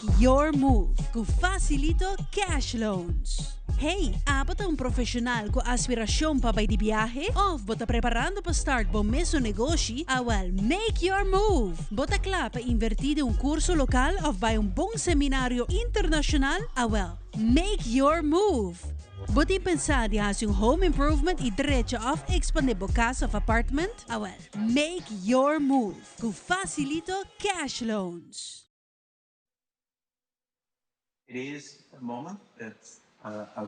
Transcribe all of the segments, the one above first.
Make your move ku Facilito Cash Loans. Hey, abo ta un profesional ku aspirashon pa bai di biahe? Of bo ta preparando pa start bo mesun negoshi? Awel, make your move! Bo ta kla pa invertí den un kurso lokal of bai un bon seminario internashonal? Awel, make your move! Bo tin pensá di hasi un home improvement i drecha of ekspandé bo kas of apartment? Awel, make your move ku Facilito Cash Loans! It is a moment that I.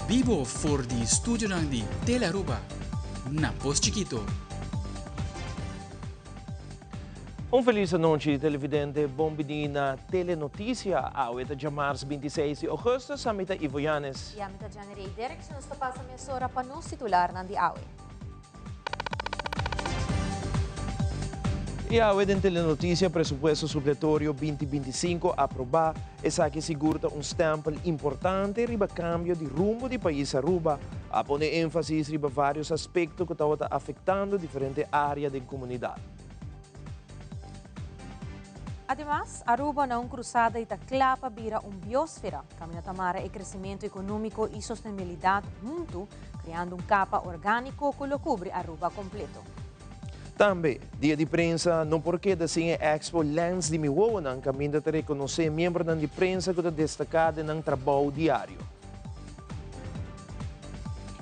Bibo for di studionan di Telearuba na Pos Chikito. Un felis anochi televidente, bon bini na Telenoticia. Awe ta djamars 26 di augustus, ami ta Ivo Yanes. I ami ta Janirey Derks, nos ta pasa mesora pa nos titularnan di awe. I awe den Telenoticia, presupuesto supletorio 2025 aproba. Esaki sigur ta un stempel importante riba cambio di rumbo di pais Aruba. A pone enfasis riba varios aspecto cu tawata afectando diferente area den comunidad. Ademas, Aruba na un cruzada y ta cla pa bira un biosfera, caminda ta mara e crecimento economico y sostenibilidad hunto, creando un capa organico cu lo cubri Aruba completo. Tambe, Dia di Prensa no por keda sin e expo Lens di mi wowonan caminda ta reconoce miembronan di prensa cu ta destaca den nan trabou diario.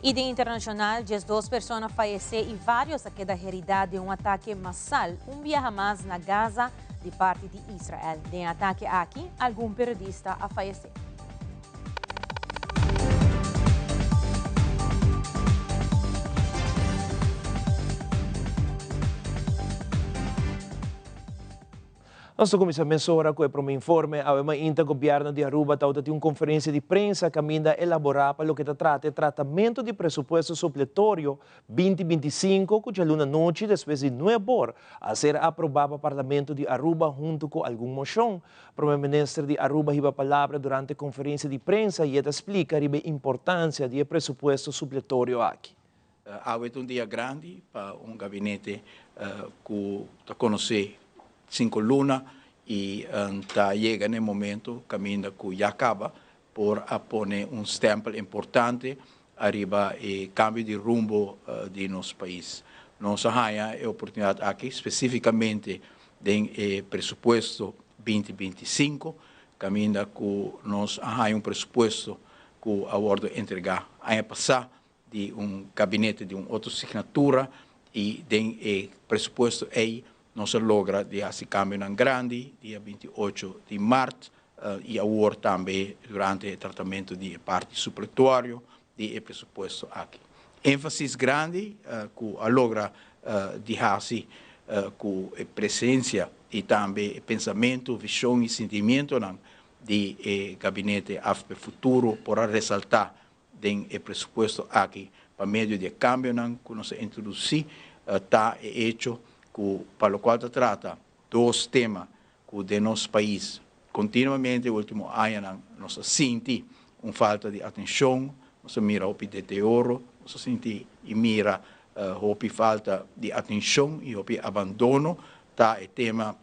I den internashonal, 12 persona fayesé i vários a keda heridá den un atake masal un biaha mas na Gaza di parti di Israel. Den e atake aki, algun periodista a fayesé. Nos ta cuminsa mesora cu e prome informe. Awe mainta Gobierno di Aruba tawata tin un conferencia di prensa caminda elabora pa loke ta trata e tratamento di presupuesto supletorio 2025 cu djaluna nochi despues di nuebor a ser aproba pa Parlamento di Aruba hunto cu algun mocion. Prome Minister di Aruba hiba palabra durante conferencia di prensa y e ta splica riba e importancia di e presupuesto supletorio aki. Awe ta un dia grandi pa un gabinete ku ta konosé sinku luna i ta yega na e momento kaminda ku ya kaba por a pone un stèmpel importante ariba e kambio di rumbo di nos pais. Nos a haña e oportunidat aki spesífikamente den e presupuesto 2025 kaminda ku nos a haña un presupuesto ku a wòrdu entregá aña pasá di un gabinete di un otro signatura y den e presupuesto ey nos a logra di haci cambionan grandi dia 28 di maart y awor tambe durante e tratamento di e parti supletuario di e presupuesto aki. Enfasis grandi cu a logra di haci cu e presencia y tambe e pensamento, vision y sentimientonan di e gabinete avp Futuro por a resalta Den e presupuesto aki pa medio di e kambionan ku nos a introdusí ta e echo ku pa lokual ta trata dos tema ku den nos pais kontinuamente e ultimo añanan nos a sinti un falta di atenshon, nos a mira hopi deteoro, nos a sinti i mira hopi falta di atenshon i hopi abandono ta e tema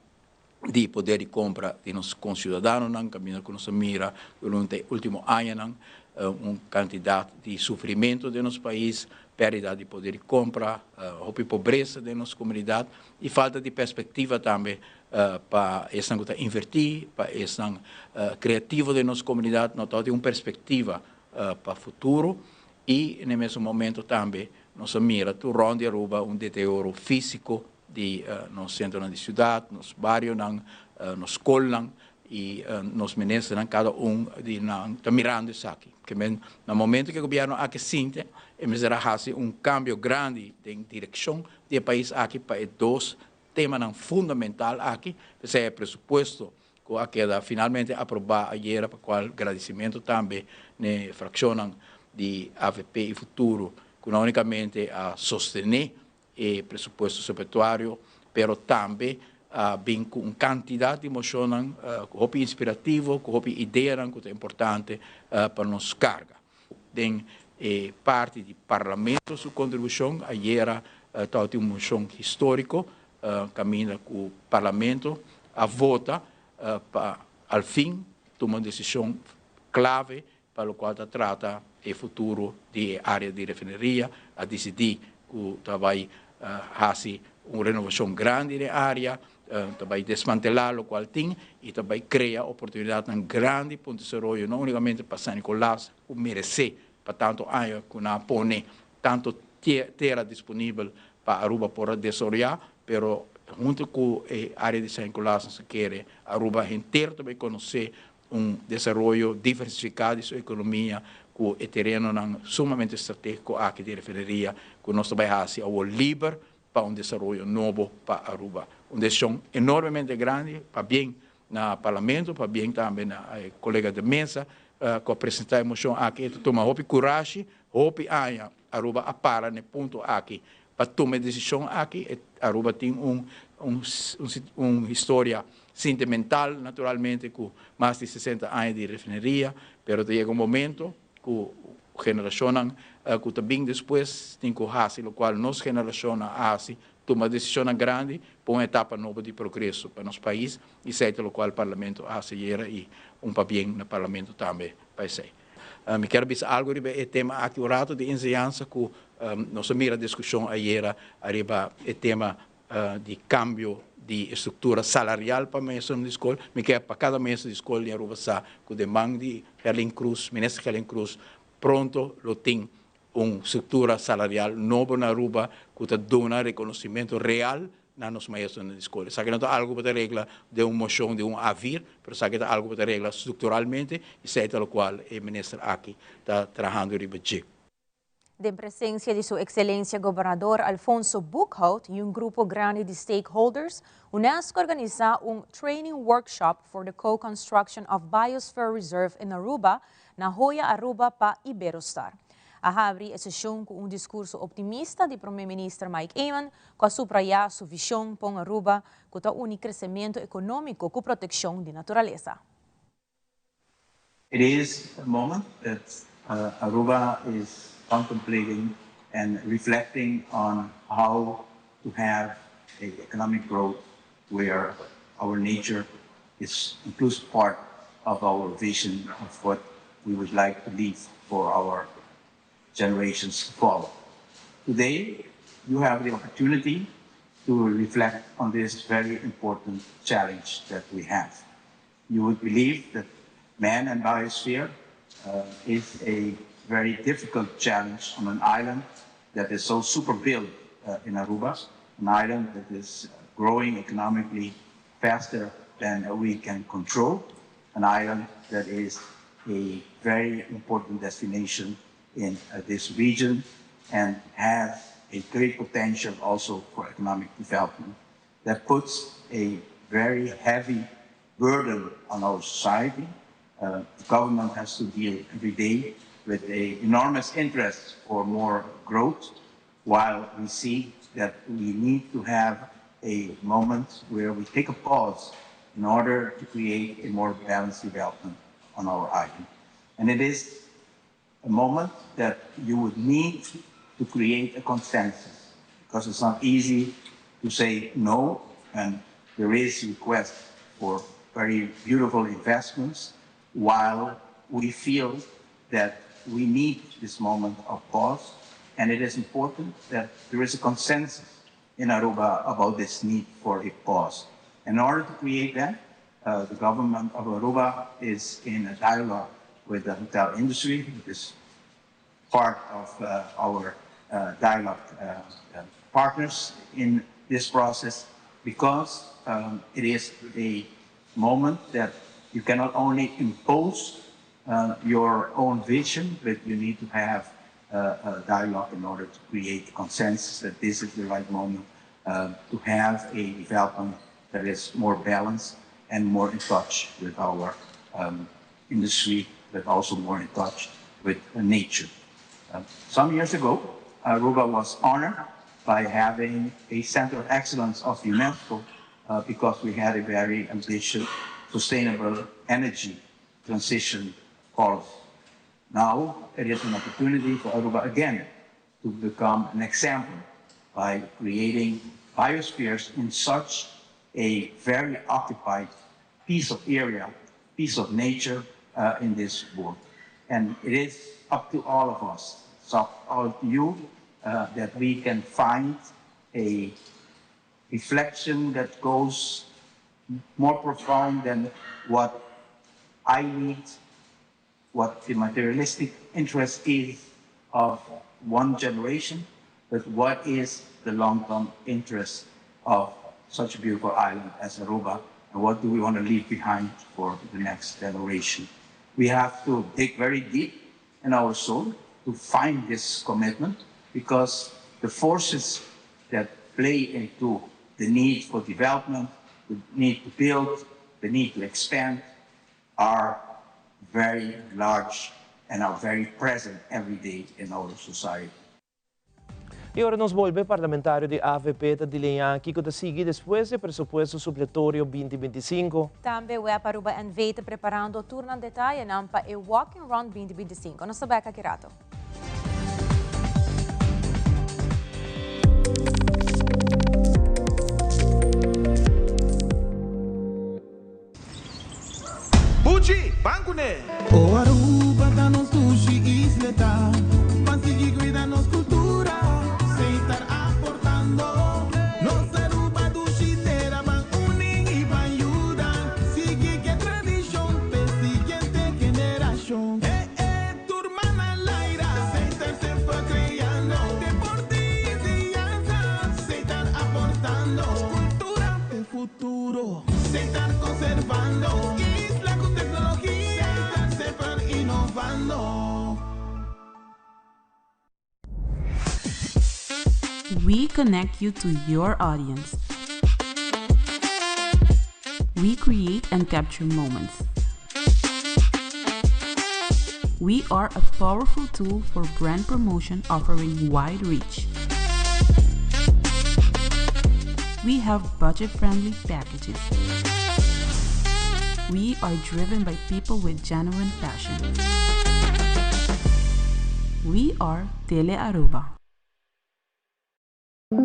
di poder di compra di nos conciudadanonan, caminda cu nos a mira durante e ultimo añanan un cantidad di sufrimento den nos pais, perdida di poder di compra, hopi pobresa den nos comunidad y falta di perspectiva tambe pa esnan cu ta inverti, pa esnan creativo den nos comunidad no tabatin un perspectiva pa futuro y na e mesun momento tambe nos a mira tur rond di Aruba un deterioro fisico di nos centronan di ciudad, nos barionan, nos scolnan y nos ministernan cada un di nan ta mirando esaki. Ke men na momento ke gobierno aki sinti e mester a haci un cambio grandi den direccion di e pais aki pa e dos temanan fundamental aki, p'esei e presupuesto cu a keda finalmente aproba ayera pa cual gradicimento tambe n'e fraccionnan di avp y Futuro cu no unicamente a sostene e presupuesto supletuario, pero tambe a bin ku un kantidat di moshonnan ku hopi inspirativo, ku hopi ideanan ku ta importante pa nos karga. Den e parti di Parlamento su contribucion, ayera tabatin un mocion historico caminda cu Parlamento a vota pa al fin tuma un decision clave pa locual ta trata e futuro di e area di refineria. A dicidi cu ta bay haci un renovacion grandi den e area, ta bay desmantela locual tin y ta bay crea oportunidadnan grandi pa un desaroyo no unicamente pa San Nicolas, cu merece pa tanto aña cu nan a pone tanto tera disponibel pa Aruba por a desaroya, pero hunto cu e area di San Nicolas nos a kere Aruba henter ta bay conoce un desaroyo diversifica di su economia cu e terenonan sumamente strategico aki di refineria cu nos ta bay haci awor liber pa un desaroyo nobo pa Aruba. Un decision enormemente grandi, pabien na Parlamento, pabien tambe na e colega de mesa cu a presenta e mocion aki. E ta tuma hopi curashi, hopi aña Aruba a para na e punto aki pa tuma e decision aki. Aruba tin un historia sentimental naturalmente cu mas di 60 aña di refineria, pero ta yega un momento cu generacionnan cu ta bin despues tin cu haci locual nos generacionnan a haci, tuma decisionnan grandi pa un etapa nobo di progreso pa nos pais, y esey ta locual Parlamento a haci ayera y un pabien na Parlamento tambe pa esey. Mi kier bisa algo riba e tema aki un rato di enseñansa cu nos a mira discusion ayera ariba e tema di cambio di estructura salarial pa maestronan di scol. Mi kier pa cada maestro di scol di Aruba sa cu den man di Gerlin Croes, Minister Gerlin Croes, pronto lo tin un structura salarial nobo na Aruba cu ta duna reconocimento real na nos maestronan di scol. Esaki no ta algo cu ta regla den un mocion di un A4, pero esaki ta algo cu ta regla structuralmente y esey ta locual e minister aki ta trahando riba dje. Den presencia di su excelencia Gobernador Alfonso Boekhoudt y un grupo grandi di stakeholders, UNESCO a organisa un training workshop for the co-construction of Biosphere Reserve in Aruba na Joya Aruba pa Iberostar. A habri e sesion cu un discurso optimista di Prome Minister Mike Eman, cu a subraya su vision pa Aruba cu ta uni crecemento economico cu proteccion di naturalesa. It is a moment that Aruba is contemplating and reflecting on how to have a economic growth where our nature is inclusive part of our vision of what we would like to leave for our generations to follow. Today, you have the opportunity to reflect on this very important challenge that we have. You would believe that man and biosphere is a very difficult challenge on an island that is so super built in Aruba, an island that is growing economically faster than we can control, an island that is a very important destination in this region and has a great potential also for economic development. That puts a very heavy burden on our society. The government has to deal every day with an enormous interest for more growth, while we see that we need to have a moment where we take a pause in order to create a more balanced development on our island. And it is a moment that you would need to create a consensus, because it's not easy to say no, and there is request for very beautiful investments, while we feel that we need this moment of pause, and it is important that there is a consensus in Aruba about this need for a pause. In order to create that, the government of Aruba is in a dialogue with the hotel industry, which is part of our dialogue partners in this process, because it is a moment that you cannot only impose your own vision, but you need to have a dialogue in order to create consensus that this is the right moment to have a development that is more balanced and more in touch with our industry, but also more in touch with nature. Some years ago, Aruba was honored by having a Center of Excellence of UNESCO because we had a very ambitious sustainable energy transition policy. Now it is an opportunity for Aruba again to become an example by creating biospheres in such a very occupied piece of area, piece of nature uh, in this world. And it is up to all of us, it's up all to you, uh, that we can find a reflection that goes more profound than what I need, what the materialistic interest is of one generation, but what is the long-term interest of such a beautiful island as Aruba, and what do we want to leave behind for the next generation? We have to dig very deep in our soul to find this commitment, because the forces that play into the need for development, the need to build, the need to expand, are very large and are very present every day in our society. Y ora nos bolbe, parlamentario di AVP ta delinea kico ta sigui despues di presupuesto supletorio 2025. Tambe WEB Aruba NV ta preparando tur nan detayenan pa e Walking Run 2025. Nos ta bek aki rato. Buchi, ban kuné! O Aruba ta nos dushi isleta, Ban sigui cuida nos cultura, Setar aportando. Nos Aruba dushi tera, Ban uni y ban yuda, Sigui cu e tradicion p'e siguiente generacion. E e tur man al aire, Setar semper creando, Deporte y enseñanza, Setar aportando. Cultura p'e futuro. Setar conservando isla cu tecnologia. Setar semper innovando. We connect you to your audience. We create and capture moments. We are a powerful tool for brand promotion offering wide reach. We have budget-friendly packages. We are driven by people with genuine passion. We are Tele Aruba.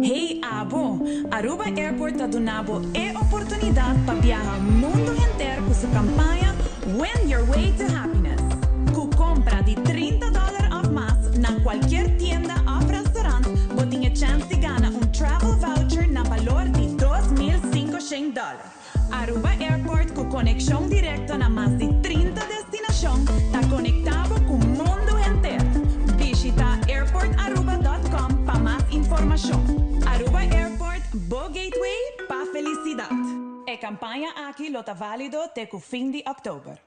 Hey abo! Aruba Airport ta duna bo e oportunidad pa biaha mundo henter cu su campaña Win Your Way to Happiness. Cu compra di 30 dollar of mas na cualkier tienda of restaurant bo tin e chance di gana un travel voucher na balor di 2500 dollar. Aruba Airport cu conexion directo na mas di 30 destinacion ta conecta bo cu mundo henter. Bishita airportaruba dot com pa mas informacion. Aruba Airport, bo gateway pa felicidad. E campaña aki lo ta valido te cu fin di october.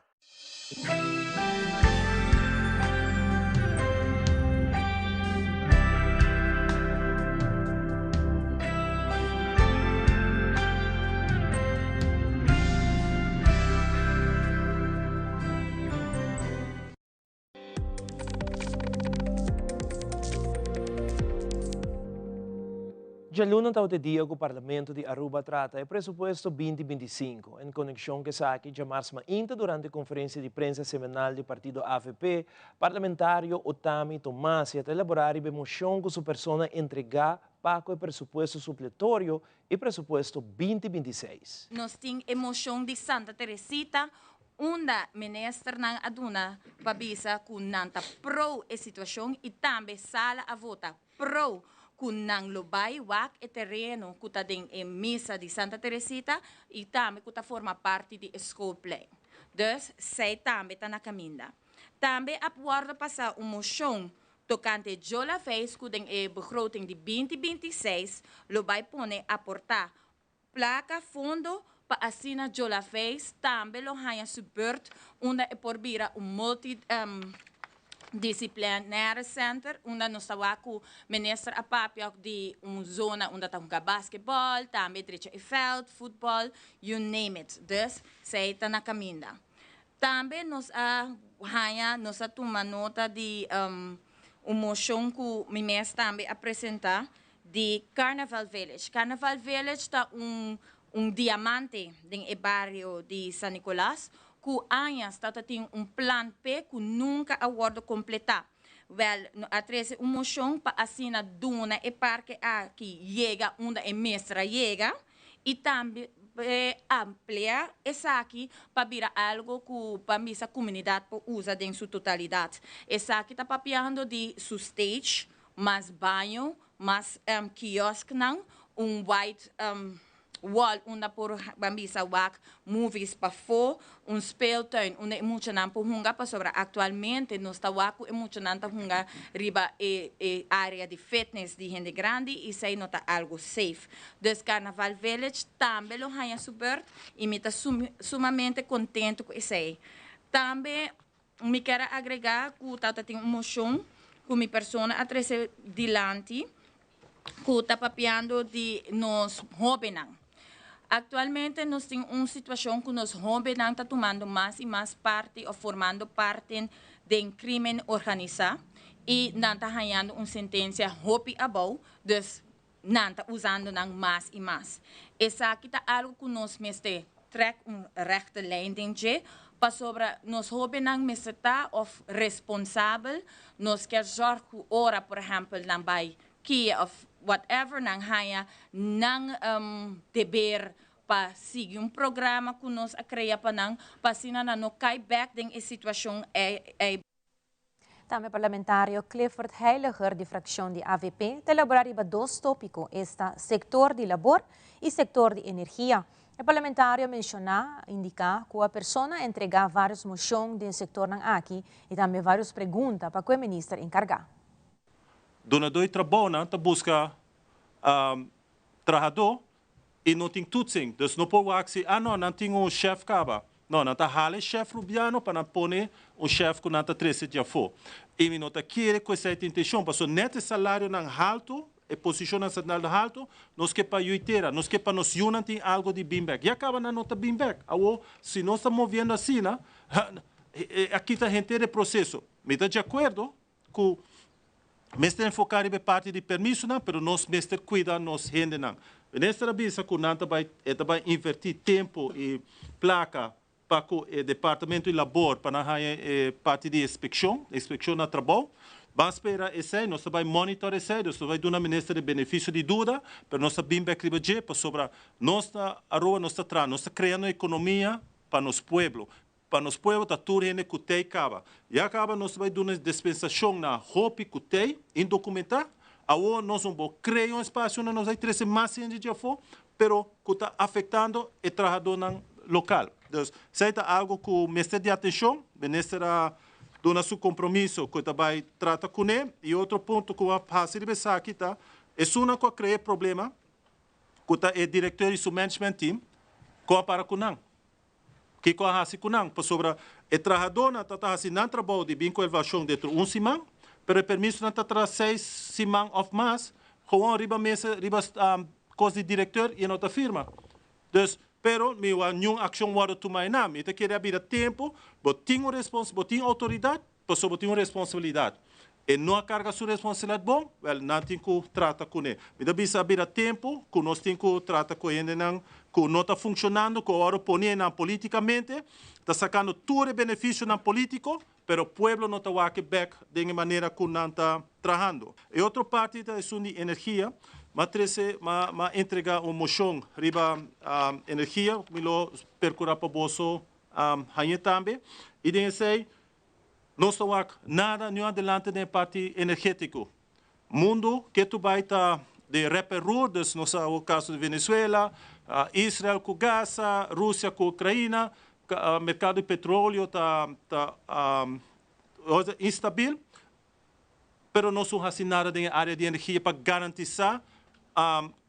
Djaluna ta ote dia ku Parlamento di Aruba trata e presupuesto 2025. En konekshon ku esaki, djamars mainta durante konferensia di prensa semanal di partido avp, parlamentario Otami Tomasia ta elaborá riba e moshon ku su persona entregá pa ku e presupuesto supletorio i presupuesto 2026. Nos tin e moshon di Santa Teresita unda ministernan a duna pa bisa ku nan ta pro e situashon i tambe sala a vota pro ku nan lo bai wak e tereno ku ta den e misa di Santa Teresita i tambe ku ta forma parti di e schoolplein. Dus sei tambe ta na kaminda. Tambe a wòrdu pasá un moshon tokante Jola Veis ku den e begroting di 2026 lo bai pone aportá Placa fondo pa asina Jola Veis tambe lo haña su beurt unda e por bira un multi disciplinaire center unda nos ta wak cu minister a papia di un zona unda ta hunga basketball, tambe drecha e veld, futbol, you name it. Dus esey ta na caminda. Tambe nos a haña, nos a tuma nota di un mocion cu mi mes tambe a presenta di Carnaval Village. Carnaval Village ta un un diamante den e bario di San Nicolas, Ku añas ta tin un plan P ku nunka a wòrdu kompletá. Wèl, a trese un moshon pa asina duna e parke aki yega unda e mester a yega i tambe amplia esaki pa bira algu ku pa bisa komunidat por usa den su totalidat. Esaki ta papiando di su stage, mas baño, mas kiosknan, un white wall unda por ban bisa wak movies pafó, un speeltuin unda e muchanan por hunga, pasobra aktualmente nos ta wak ku e muchanan ta hunga riba e área di fitness di hende grandi i esei no ta algu safe. Dus Carnaval Village tambe lo haña su beurt i mi ta sumamente kontentu ku esei. Tambe mi kier a agregá ku tabata tin un moshon ku mi persona a trese dilanti ku ta papiando di nos hóbennan. Aktualmente nos tin un situashon ku nos hóbennan ta tumando mas i mas parti òf formando parti den krímen organisá i nan ta hañando un sentensia hopi abou, dus nan ta usando nan mas i mas. Esaki ta algu ku nos mester trèk un rechte lijn den dje, pasobra nos hóbennan mester ta òf responsabel, nos kier zòrg ku ora por ehèmpel nan bai kia òf whatever nan haña nan deber pa sigui un programa ku nos a krea pa nan, pa asina nan no kai bèk den e situashon ei. Tambe parlamentario Clifford Heyliger di fraccion di avp ta elabora riba dos topico, esta sector di labor y sector di energia. E parlamentario a menciona, indica, cu a persona a entrega varios mocion den sectornan aki y tambe varios pregunta pa cu e minister encarga. Dunadó di trabounan ta buska trahadó i no tin toetsing. Dus no por wak si, ah no, nan tin un chef kaba. No, nan ta hala e chef Rubiano pa nan pone un chef ku nan ta trese di afó. I mi no ta kere ku esei ta intenshon, pasobra nèt e salarionan haltu, e posishonnan salarionan haltu, nos ke pa yui tera, nos ke pa nos yunan tin algu di bin bèk. Ya kaba nan no ta bin bèk. Awor, si nos ta moviendo asina, a kita henter e proseso. Mi ta di akuerdo ku mester enfoká riba e parti di permisonan, pero nos mester kuida nos hendenan. Minister a bisa ku nan ta bai, e ta bai invertí tempu i plaka pa ku e departamento di labor pa nan haña e parti di inspekshon, inspekshon na trabou. Ban spera esei, nos ta bai monitor esei, nos ta bai duna minister e benefisio di duda, pero nos ta bin bek riba dje pasobra nos na Aruba nos ta traha, nos ta krea nos ekonomia pa nos pueblo. Pa nos pueblo ta tur hende ku tei kaba. Ya kaba nos ta bai duna dispensashon na hopi ku tei indokumentá. Awor nos no por krea un espasio unda nos bai trese mas hende di afó, pero ku ta afektando e trahadónan lokal. Dus, esei ta algu ku mester di atenshon. Minister a duna su kompromiso ku e ta bai trata kuné. I otro punto ku a hasi riba esaki ta, esunnan ku a krea e problema, ku ta e direkteur i su management team, ku a para ku nan. Kiko a hasi ku nan? Pasobra e trahadónan ta ta hasi nan trabou di bin ku evaluashon dentro un siman, pero e permisonan ta tra seis siman òf mas, gewoon riba mesa, riba kos di direkteur i e no ta firma. Dus, pero mi wak niun akshon wòrdu tuma einan. Mi ta kere a bira tempu, bo tin un respons, bo tin outoridat, Pasobra bo tin un responsabilidat. E no a karga su responsabilidat bon, wèl, nan tin ku trata kuné. Mi ta bisa a bira tempu ku nos tin ku trata ku hendenan ku no ta funshonando, ku awor pone nan politikamente, ta sakando tur e benefisionan politiko, pero pueblo no ta wak e bèk den e manera ku nan ta trahando. E otro parti ta esun di energia. Mi a trese, mi a entrega un moshon riba energia, mi lo perkurá pa boso hañ'é tambe. I den esei Nos ta wak nada niun adelante den e parti energetiko. Mundu ketu bai ta den rep en roer, dus nos sa awor kaso di Venezuela, Israel ku Gaza, Rusia ku Ukraina, merkado di petroleo ta ta instabil, pero nos no hasi nada den e area di energia pa garantisa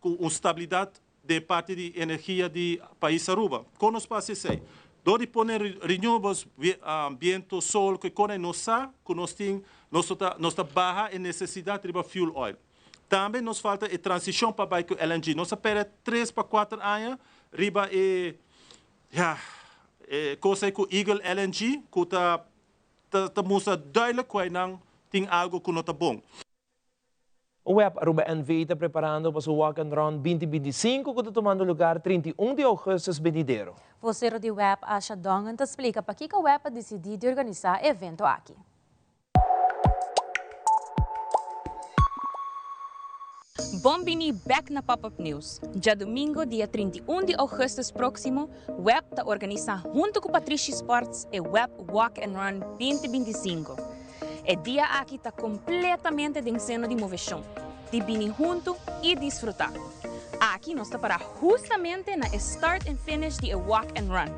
ku un stabilidat den e parti di energia di pais Aruba. Kon nos por hasi esei? Dor di pone renewables, biento, sol, ku e kona nos sa ku nos tin, nos ta nos ta baha e nesesidat riba fuel oil. Tambe nos falta e transishon pa bai ku LNG. Nos a pèrdè tres pa kuater aña riba e ya e kos ei ku Eagle LNG ku ta ta mustra duidelijk ku einan tin algu ku no ta bon. Web Aruba NV ta preparando pa su Walk and Run 2025 cu ta tumando lugar 31 di augustus benidero. Vocero di web Asha Dongen ta splica pakico web a dicidi di organisa e evento aki. Bon bini bek na Pop Up News. Djadumingo dia 31 di augustus proximo, web ta organisa hunto cu Patrishi Sports e Web Walk and Run 2025. E dia aki ta completamente den seno di movecion, di bini hunto y disfruta. Aki nos ta para hustamente na e start and finish di e Walk and Run.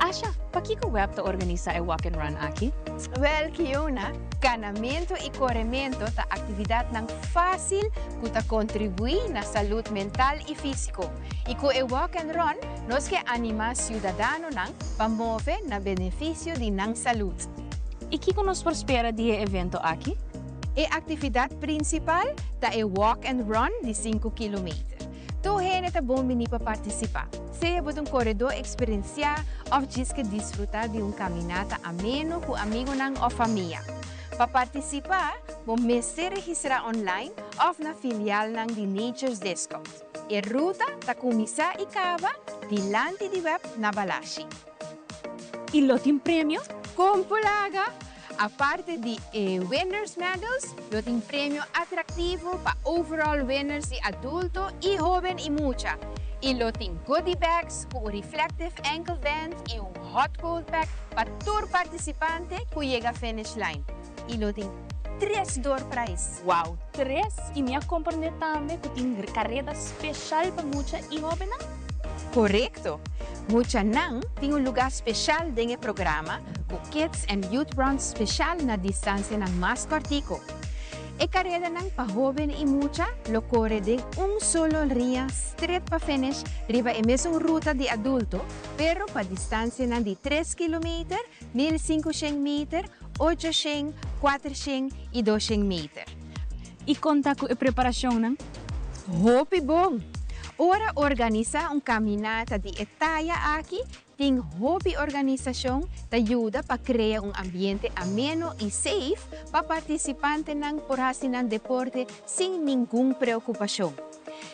Asha, pakico web ta organisa e Walk and Run aki? Wel, Kiona, canamento y coremento ta actividadnan facil cu ta contribui na salud mental y fisico. Y cu e Walk and Run, nos ke anima ciudadanonan pa move na beneficio di nan salud. Y kico nos por spera di e evento aki? E actividad principal ta e Walk and Run di 5 kilometer. Tur hende ta bon bini pa participa. Sea bo ta un coredo experiencia of djis ke disfruta di un caminata ameno cu amigonan of famia. Pa participa, bo mester registra online of na filialnan di Nature's Discount. E ruta ta cuminsa y caba dilanti di web na Balashi. Y lo tin premio? Con por laga? Aparte di e winners medals, lo tin premio atractivo pa overall winners di adulto y hoben y mucha. Y lo tin goodie bags cu un reflective ankle band y un hot cold pack pa tur participante cu yega finish line. Y lo tin tres door prize. Wow, tres! Y mi a comprende tambe cu tin careda special pa mucha y hobennan? Corecto! Muchanan tin un lugar special den e programa cu Kids and Youth Runs special na distancianan mas cortico. E caredanan pa hoben y mucha lo core den un solo ria straight pa finish riba e mesun ruta di adulto, pero pa distancianan di tres kilometer, 1500 meter, 800, 400 y 200 meter. Y con ta cu e preparacionnan? Hopi bon! Ora organisa un caminata di e taya aki, tin hopi organisacion ta yuda pa crea un ambiente ameno y safe pa participantenan por haci nan deporte sin ningun preocupacion.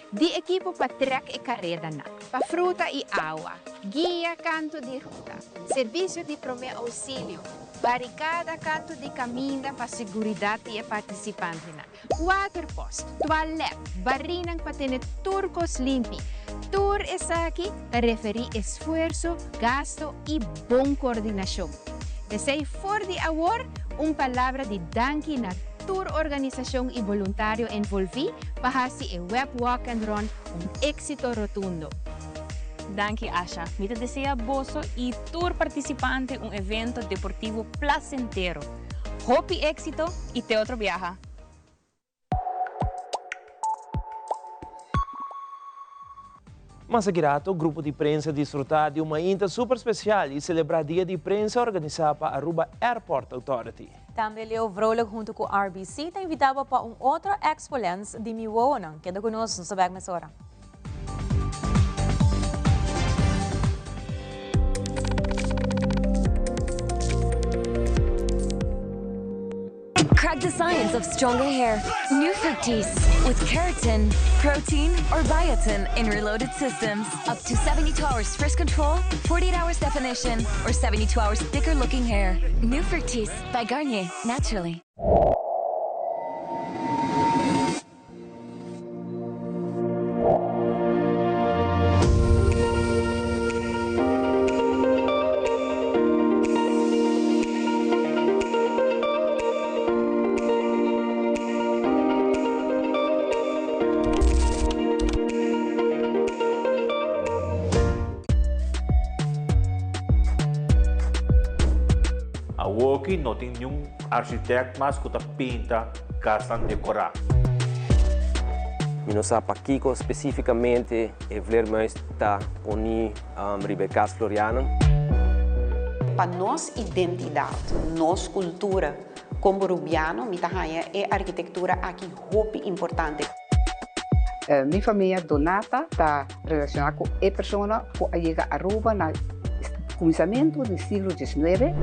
Di ekipo pa trek e caredanan, pa fruta y awa, guia canto di ruta, servicio di prome auxilio, baricada canto di caminda pa seguridad di e participantenan, waterpost, toilet, barinan pa tene tur cos limpi. Tur esaki ta referi esfuerso, gasto y bon coordinacion. P'esey for di awor un palabra di danki na tur organisacion y boluntario envolvi pa haci e Web Walk and Run un exito rotundo. Danki Asha. Mi ta desea boso y tur participante un evento deportivo placentero. Hopi exito y te otro biaha! Mas aki rato, grupo di prensa disfruta di un mainta super special y celebra Dia di Prensa organisa pa Aruba Airport Authority. Tambe Leo Vrolijk hunto cu RBC ta invita bo pa un otro Expo Lens di Mi Wowonan. Keda cu nos, nos ta bek mesora. Crack the science of stronger hair. New Fructis with keratin, protein, or biotin in reloaded systems. Up to 72 hours first control, 48 hours definition, or 72 hours thicker looking hair. New Fructis by Garnier, naturally. Awoki no tin niun architect mas ku ta pinta kasnan dekorá. Mi no sa pakiko spesífikamente e vleermuis ta poní riba e kas Floriana. Pa nos identidat, nos kultura komo Rubiano mi ta haña e arkitektura aki hopi importante. Mi famia Donata ta relaciona cu e persona cu a yega Aruba na cuminsamento di siglo diesnuebe.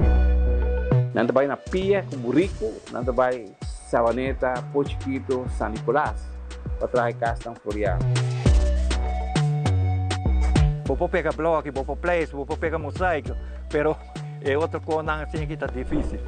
Nan ta bai na pia cu burico, nan ta bai Sabaneta, Po Chikito, San Nicolas pa traha e casnan Floriano. Bo por pega blòki, bo por pleis, bo por pega mosaiko, pero e otro konan asin aki ta difísil.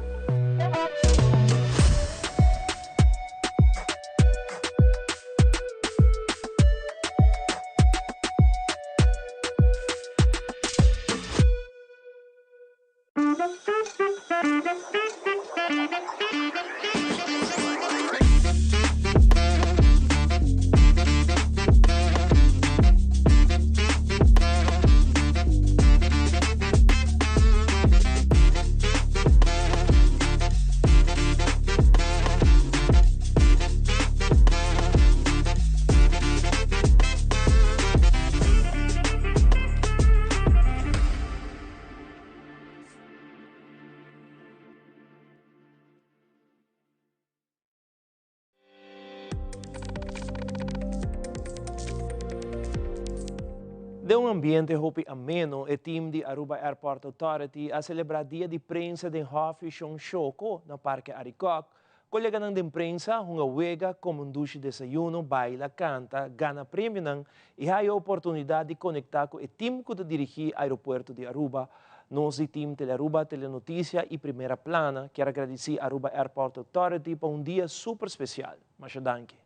Den un ambiente hopi ameno e team di Aruba Airport Authority a celebra Dia di Prensa den Hofi Shon Shoko na Parke Arikok. Coleganan den prensa hunga wega, come un dushi desayuno, baila, canta, gana premionan y haya oportunidad di conecta cu e team cu ta dirigi Aeropuerto di Aruba. Nos di team Telearuba, Telenoticia y Primera Plana kier a gradici Aruba Airport Authority pa un dia super special. Masha danki.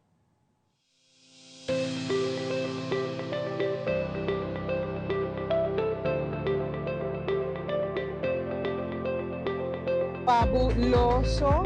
Fabuloso.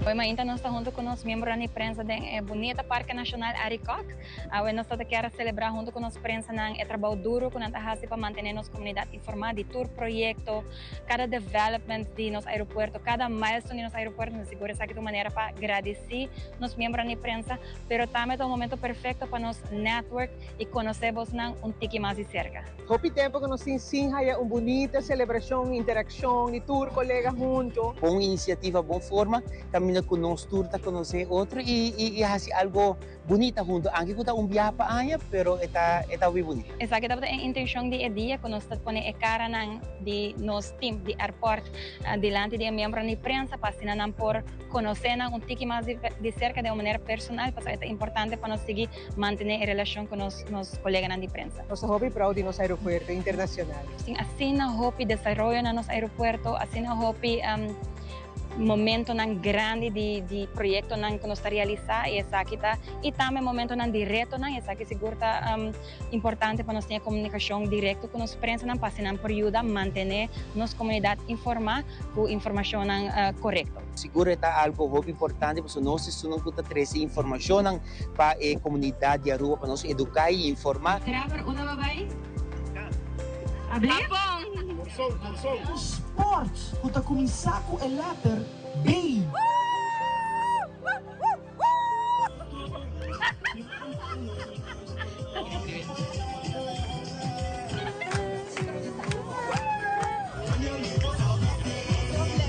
Awe mainta nos ta hunto cu nos miembronan di prensa den e bunita Parke Nacional Arikok. Awe nos ta ta kier a celebra hunto cu nos prensanan e trabou duro cu nan ta haci pa mantene nos comunidad informa di tur proyecto, cada development di nos aeropuerto, cada milestone di nos aeropuerto. Nos sigur esaki ta un manera pa gradici nos miembronan di prensa, pero tambe ta un momento perfecto pa nos network y conoce bosnan un tiki mas di cerca. Hopi tempo cu nos tin sin haya un bunita celebracion, interaccion di tur colega hunto. Bon iniciativa, bon forma, caminda cu nos tur ta conoce otro y y haci algo bunita hunto, anke cu ta un biaha pa aña, pero e ta e ta hopi bunita. Esaki tabata e intencion di e dia cu nos ta pone e caranan di nos team di airport dilanti di e miembronan di prensa pa asina nan por conoce nan un tiki mas di cerca den un manera personal pasobra e ta importante pa nos sigui mantené e relashon ku nos nos koleganan di prensa. Nos ta hopi proud di nos aeropuerto internacional. Tin asina hopi desaroyo na nos aeropuerto, asina hopi momentonan grandi di di proyectonan ku nos ta realisá i esaki ta i tambe momentonan di retonan, esaki sigur ta importante pa nos tin e komunikashon direkto ku nos prensanan pa asina nan por yuda mantené nos komunidat informá ku informashonnan korekto. Sigur e ta algo hopi importante pasobra nos esunnan ku ta trese informashonnan pa e komunidat di Aruba pa nos eduká i informá. Traver unda bo bai? Hapon! Un sport ku ta kuminsá ku e lèter B.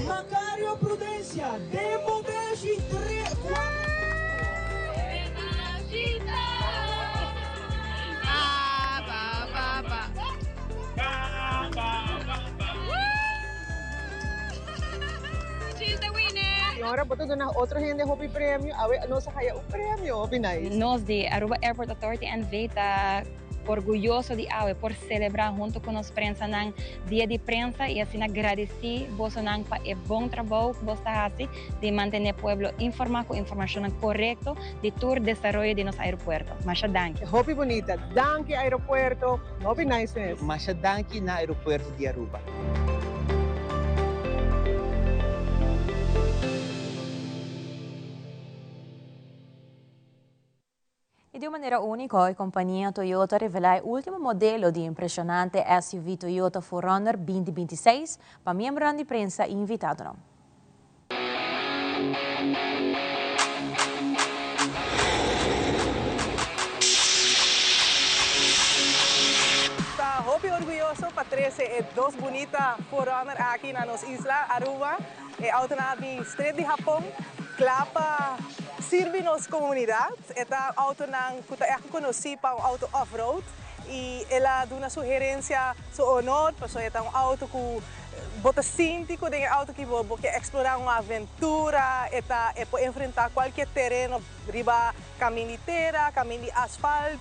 Macario Prudencia den bo beshi tre cuatro. Señora, bo ta duna otro hende hopi premio, awe nos a haya un premio hopi nice. Nos di Aruba Airport Authority NV ta orguyoso di awe por celebra hunto cu nos prensanan Dia di Prensa y asina gradici bosonan pa e bon trabou cu bos ta haci di mantene pueblo informa cu informacionnan corecto di tur desaroyo di nos aeropuerto. Masha danki. Hopi bunita. Danki aeropuerto. Hopi nice mes. Masha danki na aeropuerto di Aruba. Y di un manera unico, e compania Toyota a revela e ultimo modelo di impresionante SUV Toyota 4Runner 2026 pa miembronan di prensa y invitadonan. Ta hopi orguyoso pa trece e dos bunita 4Runner aki na nos isla Aruba. E autonan a bin stret di Hapon, kla pa sirbi nos komunidat. E ta autonan ku ta ègt konosí pa un auto off-road i el a duna su herensia su honor pasobra e ta un auto ku Bo ta sinti ku den e auto aki bo bo ke eksplorá un aventura, e ta e por enfrentá kualke tereno riba kamin di tera, kamin di asfalt.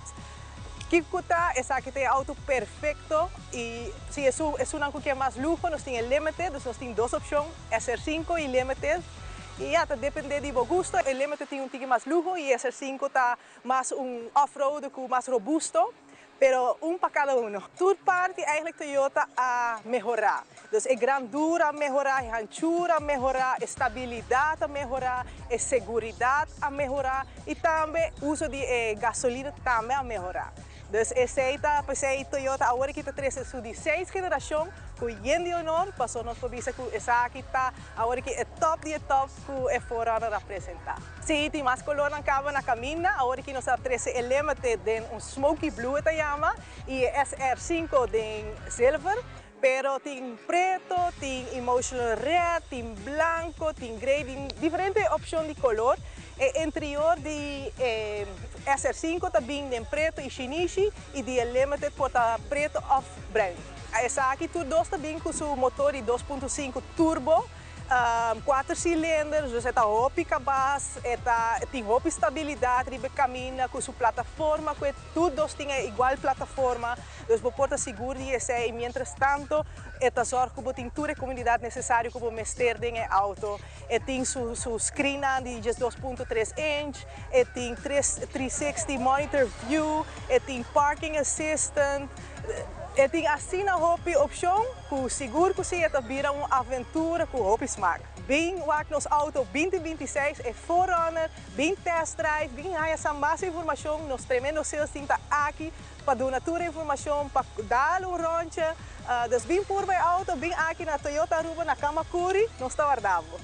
Kiko ta esaki ta e auto perfekto i si esun esunnan ku ke mas luho nos tin e Limited, dus nos tin dos opshon, SR sinku i Limited. I ya ta dependé di bo gusto, e Limited tin un tiki mas luho i SR sinku ta mas un off-road ku mas robusto. Pero un pa cada uno. Tur parti eigenlijk Toyota a mehora. Dus e grandura a mehora, e hanchura a mehora, e stabilidad a mehora, e seguridad a mehora y tambe uso di e gasolina tambe a mehora. Dus esey ta pesey Toyota awor aki ta trece su di seis generacion cu yen di honor, paso nos por bisa cu esaki ta awor aki e top di e top cu e 4Runner a presenta. Si, tin mas colornan caba na caminda. Awor aki nos a trece e Limited den un smoky blue e ta yama y e SR sinku den zilver. Pero tin preto, tin emotional red, tin blanco, tin grey, tin diferente opcion di color. E interior di e SR sinku ta bin den preto y shinishi y di e Limited por ta preto of bruin. Esaki tur dos ta bin cu su motor di 2.5 turbo, cuater cilinder, dus e ta hopi cabas, e ta tin hopi stabilidad riba e camina cu su plataforma, cu e tur dos tin e igual plataforma, dus bo por ta sigur di esey. Mientras tanto e ta zorg cu bo tin tur e comodidad necesario cu bo mester den e auto. E tin su screennan di 12.3 inch, e tin tres 360 monitor view, e tin parking assistant, e tin asina hopi opcion cu sigur cu si e ta bira un aventura cu hopi smaak. Bin wak nos auto 2026, e 4Runner, bin test drive, bin haya sa mas informacion. Nos tremendo sales team ta aki pa duna tur informacion, pa dal un rondje. Dus bin purba e auto, bin aki na Toyota Aruba na Camacuri, nos ta warda bo.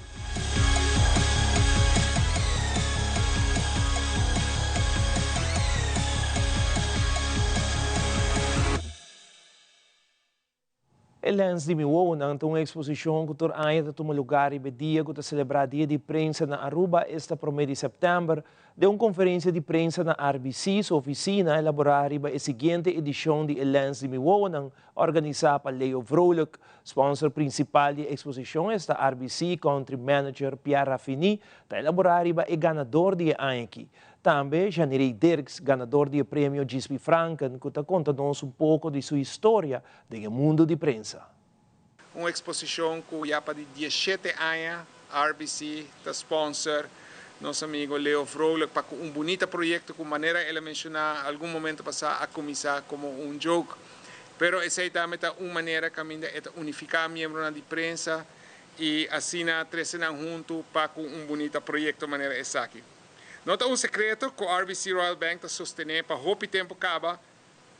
E Lens di Mi Wowonan ta un eksposishon ku tur aña ta tuma lugá riba e dia ku ta selebrá Dia di Prensa na Aruba, esta promé di sèptèmber. Den un konferensia di prensa na RBC su ofisina a elaborá riba e siguiente edishon di e Lens di Mi Wowonan, organisá pa Leo Vrolijk. Sponsor prinsipal di e eksposishon, esta RBC Country Manager Pierre Raffini, ta elaborá riba e ganador di e aña aki. Tambe Janirey Dirks, ganador di e premio Gisby Franken, ku ta konta nos un poko di su historia den e mundu di prensa. Un eksposishon ku ya pa di diesshete aña RBC ta sponsor nos amigo Leo Vrolijk pa ku un bunita proyekto ku manera el a menshoná algun momento pasá a kuminsá komo un joke. Pero esei tambe ta un manera kaminda e ta unifiká miembronan di prensa i asina trese nan huntu pa ku un bunita proyekto manera esaki. No ta un sekreto ku RBC Royal Bank ta sostené pa hopi tempu kaba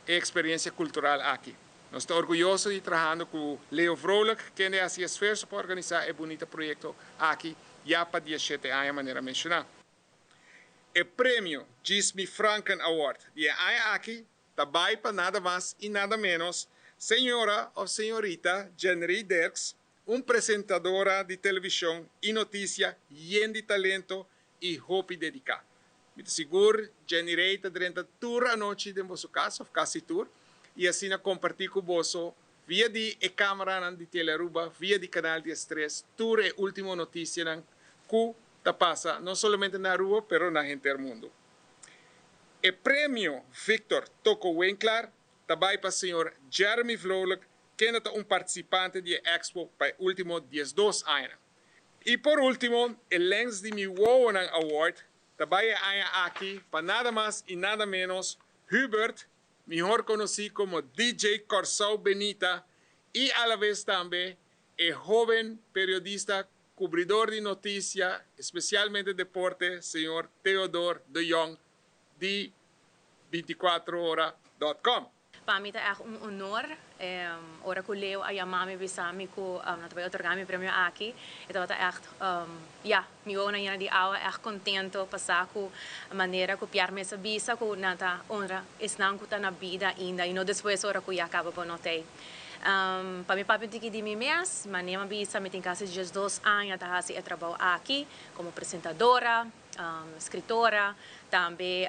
e eksperensia kultural aki. Nos ta orguyoso di trahando ku Leo Vrolijk, kende a hasi esfuerso pa organisá e bunita proyekto aki ya pa diesshete aña manera menshoná. E premio Gismi Franken Award di e aña aki ta bai pa nada mas i nada ménos señora òf señorita Jenrey Dirks, un presentadora di televishon i notisia yen di talento i hopi dediká. Mi ta sigur Jenny Rey ta drenta tur anochi den boso kas, òf kasi tur, i asina kompartí ku boso via di e kameranan di Telearuba, via di Kanal diestres, tur e último notisianan ku ta pasa no solamente na Aruba pero na henter mundu. E premio Victor Toko Winklaar ta bai pa señor Jeremy Vrolijk kende ta un partisipante di e expo pa e último 12 añanan. I por último, e Lens di Mi Wowonan Award ta bai e aña aki pa nada mas i nada ménos Hubert, mihor konosí komo DJ Kòrsou Benita i alaves tambe e hóben periodista kubridor di notisia, espesialmente deporte, señor Theodor de Jong di 24 ora dot com. Pa mi ta ègt un honor. Ora ku Leo a yama mi bisa mi ku nan ta bai otorgá mi premio aki, e tabata ègt, ya, mi wowonan yena di awa, ègt kontento pa sa ku manera ku Pierre mes a bisa ku nan ta honra esnan ku ta na bida ainda i no despues ora ku ya kaba bo no t'ei. Pa mi papia un tiki di mi mes, manera mi a bisa mi tin kasi 12 aña ta hasi e trabou aki komo presentadora, skritora, tambe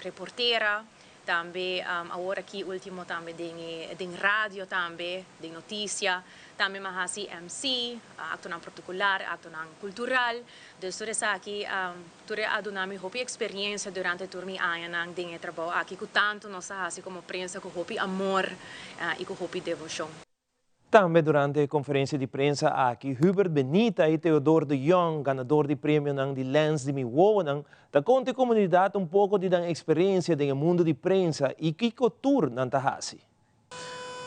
reportera. Tambe awor aki ultimo tambe den e den radio tambe, den noticia. Tambe mi a haci MC, actonan protocolar, actonan cultural. Dus tur esaki tur a duna mi hopi experiencia durante tur mi añanan den e trabou aki cu tanto nos a haci como prensa cu hopi amor y cu hopi devocion. Tambe durante e conferencia di prensa aki Hubert Benita y Theodor de Jong, ganador di premionan di Lens di Mi Wowonan, ta conta e comunidad un poco di nan experiencia den e mundo di prensa y kico tur nan ta haci.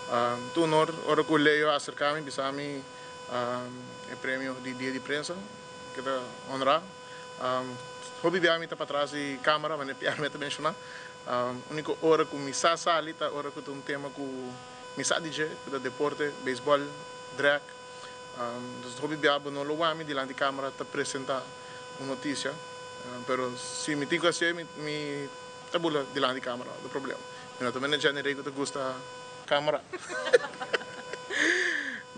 Ta honor ora cu Leo a acerca mi bisa mi e premio di Dia di Prensa, ke ta honra. Hopi bia mi ta patras di camera, manera Pierre mi ta menciona. Unico ora cu mi sa sali ta ora cu ta un tema cu mi sa di dje, cu ta deporte, beisbol, drag. Dus hopi bia bo no lo wak mi dilanti camera ta presenta un noticia, pero si mi tin cu hacié mi ta bula dilanti camera, no ta problema. Mi no ta mende Jenny Rey ku ta gusta camera.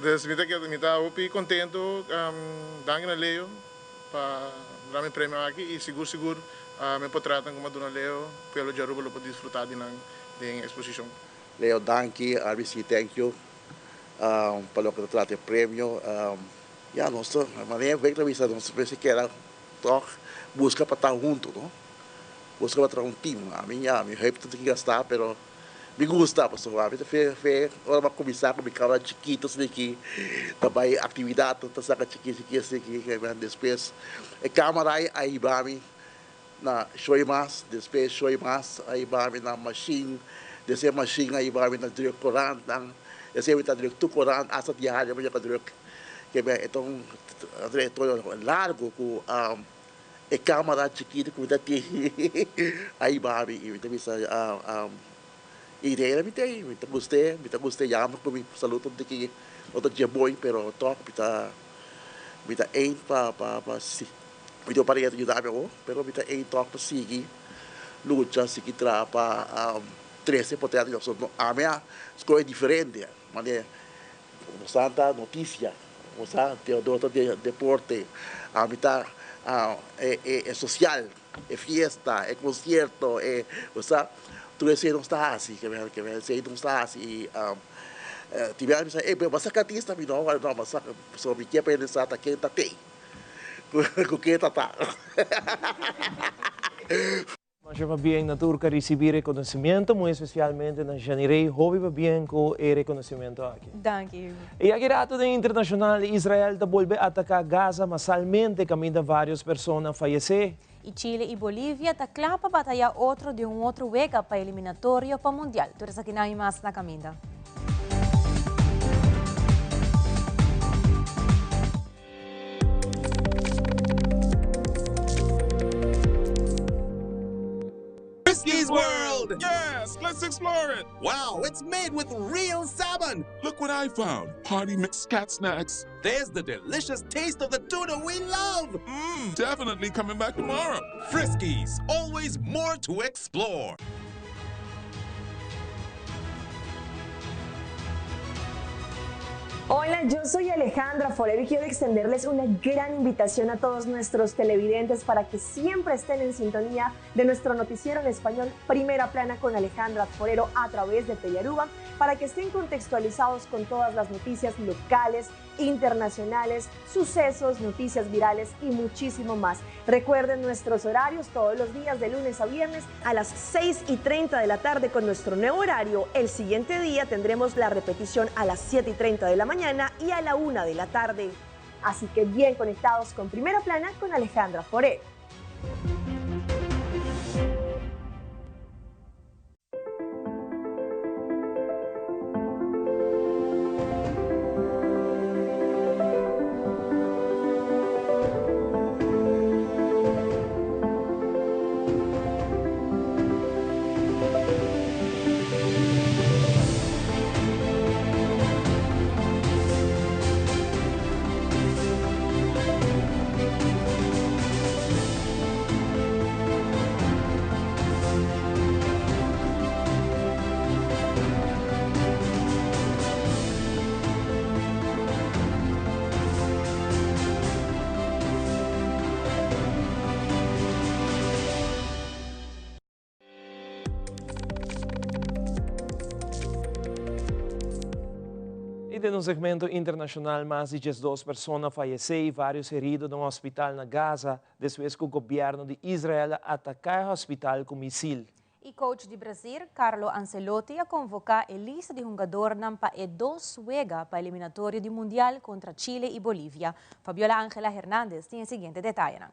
Dus mi ta keda mi ta hopi contento danki na Leo pa duna mi premio aki y sigur sigur mi potretnan ku mi a duna Leo pueblo di Aruba lo por disfruta di nan den exposicion. Leo danki, RBC thank you pa loke ta trata e premio. Ya nos ta manera Victor a bisa nos mester keda tog buska pa ta hunto no. Busca pa traha un team. Ami ya, mi heup ta tin gastá, pero mi gusta pasobra ami ta fe fe ora mi a kuminsá ku mi kamera chikitu asina aki ta bai aktividat ta saka chiki chiki asina aki despues e kamera ei a hiba mi na show mas despues show mas a hiba mi na mashin despues e mashin a hiba mi na druk korantnan despues mi ta druk tur korant asta diario mi a druk e ta un trayektoria largu ku. E camara chikito cu mi ta tin ahi babi y mi ta bisa idea mi tin, mi ta guste, mi ta guste yama cu mi salud un tiki no ta dje bon pero toch mi ta mi ta ein pa pa pa si mi tin un pareha ta yuda mi awor pero mi ta ein toch pa sigui lucha sigui traha pa trece potret di nos ami a scoge diferente manera Nos ta noticia, nos ta Teodoro ta deporte, ami ta e social, e fiesta, e concierto, e bo sa, tur esey nos ta haci, esey nos ta haci y tin bia mi sa ey bo a saca artista, mi no, no bo a saca, pasobra mi kier pa hende sa ta ken ta tey, cu ken ta ta. Masha pabien na tur ku a risibí rekonosementu, muy espesialmente na Janirey, hopi pabien ku e rekonosementu aki. Danki Hugo. I aki rato den internashonal, Israel ta bolbe ataká Gaza masalmente kaminda vários persona a fayesé. I Chile i Bolivia ta kla pa batayá otro den un otro wega pa eliminatorio pa Mundial. Tur esakinan i mas na kaminda. Friskies World! Yes, let's explore it! Wow, it's made with real salmon! Look what I found! Party mix cat snacks. There's the delicious taste of the tuna we love! Mmm, definitely coming back tomorrow. Friskies, always more to explore. Hola, yo soy Alejandra Forero y quiero extenderles una gran invitación a todos nuestros televidentes para que siempre estén en sintonía de nuestro noticiero en español Primera Plana con Alejandra Forero a través de Telearuba, para que estén contextualizados con todas las noticias locales, internacionales, sucesos, noticias virales y muchísimo más. Recuerden nuestros horarios todos los días de lunes a viernes a las 6 y 30 de la tarde con nuestro nuevo horario. El siguiente día tendremos la repetición a las 7 y 30 de la mañana y a la 1 de la tarde. Así que bien conectados con Primera Plana con Alejandra Forero. den un segmento internacional mas di 12 persona a fayece y varios herido den un hospital na Gaza despues cu gobierno di Israel a ataca e hospital cu misil. E coach di Brasil, Carlo Ancelotti, a convoca e lista di hungadornan pa e dos wega pa eliminatorio di Mundial contra Chile y Bolivia. Fabiola Angela Hernandez tin e siguiente detayenan.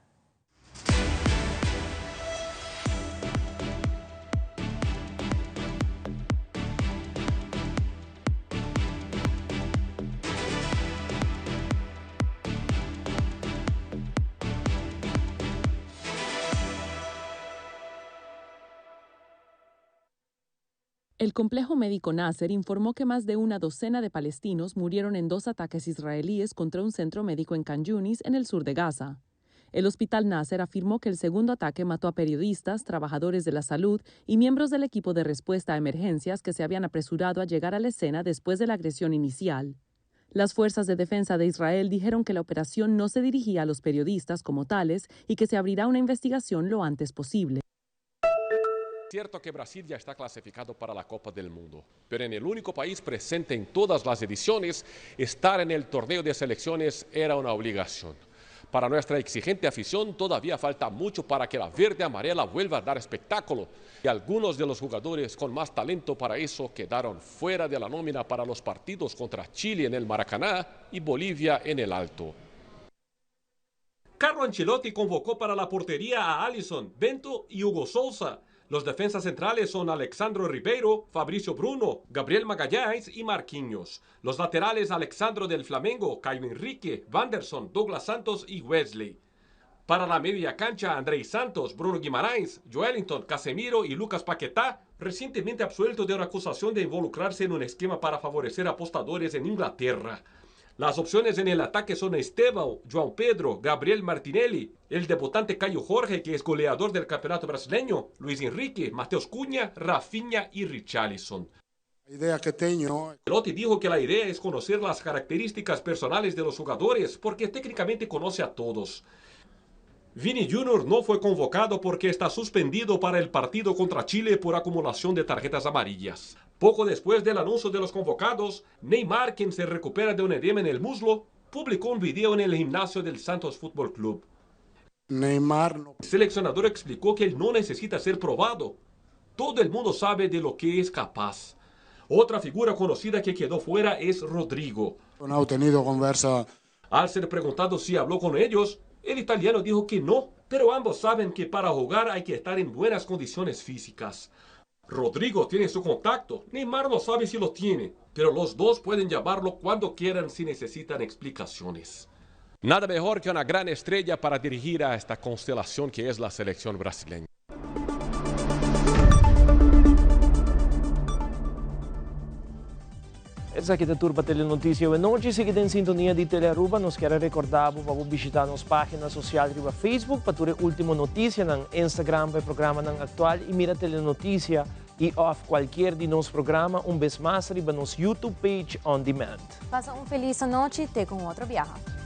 El complejo médico Nasser informó que más de una docena de palestinos murieron en dos ataques israelíes contra un centro médico en Khan Yunis, en el sur de Gaza. El hospital Nasser afirmó que el segundo ataque mató a periodistas, trabajadores de la salud y miembros del equipo de respuesta a emergencias que se habían apresurado a llegar a la escena después de la agresión inicial. Las fuerzas de defensa de Israel dijeron que la operación no se dirigía a los periodistas como tales y que se abrirá una investigación lo antes posible. Cierto que Brasil ya está clasificado para la Copa del Mundo, pero en el único país presente en todas las ediciones, estar en el torneo de selecciones era una obligación. Para nuestra exigente afición todavía falta mucho para que la verde amarela vuelva a dar espectáculo y algunos de los jugadores con más talento para eso quedaron fuera de la nómina para los partidos contra Chile en el Maracaná y Bolivia en el Alto. Carlo Ancelotti convocó para la portería a Alisson, Bento y Hugo Souza. Los defensas centrales son Alexsandro Ribeiro, Fabricio Bruno, Gabriel Magalhães y Marquinhos. Los laterales Alexsandro del Flamengo, Caio Henrique, Vanderson, Douglas Santos y Wesley. Para la media cancha, Andrey Santos, Bruno Guimarães, Joelinton, Casemiro y Lucas Paquetá, recientemente absuelto de una acusación de involucrarse en un esquema para favorecer apostadores en Inglaterra. Las opciones en el ataque son Estevão, João Pedro, Gabriel Martinelli, el debutante Caio Jorge, que es goleador del campeonato brasileño, Luis Henrique, Matheus Cunha, Raphinha y Richarlison. La idea que tengo. Ancelotti dijo que la idea es conocer las características personales de los jugadores, porque técnicamente conoce a todos. Vini Jr. no fue convocado porque está suspendido para el partido contra Chile por acumulación de tarjetas amarillas. Poco después del anuncio de los convocados, Neymar, quien se recupera de un edema en el muslo, publicó un video en el gimnasio del Santos Fútbol Club. Neymar no. El seleccionador explicó que él no necesita ser probado. Todo el mundo sabe de lo que es capaz. Otra figura conocida que quedó fuera es Rodrygo. No ha tenido conversa. Al ser preguntado si habló con ellos, el italiano dijo que no, pero ambos saben que para jugar hay que estar en buenas condiciones físicas. Rodrygo tiene su contacto, Neymar no sabe si lo tiene, pero los dos pueden llamarlo cuando quieran si necesitan explicaciones. Nada mejor que una gran estrella para dirigir a esta constelación que es la selección brasileña. Esaki ta tur pa Telenoticia Awenochi. Sigui den sintonia di Telearuba. Nos kier a recorda bo pa bo bishita nos pagina social riba Facebook pa tur e ultimo noticianan, Instagram pa e programanan actual y mira Telenoticia y of cualkier di nos programa un bes mas riba nos YouTube page on demand. Pasa un feliz anochi, te cu un otro biaha.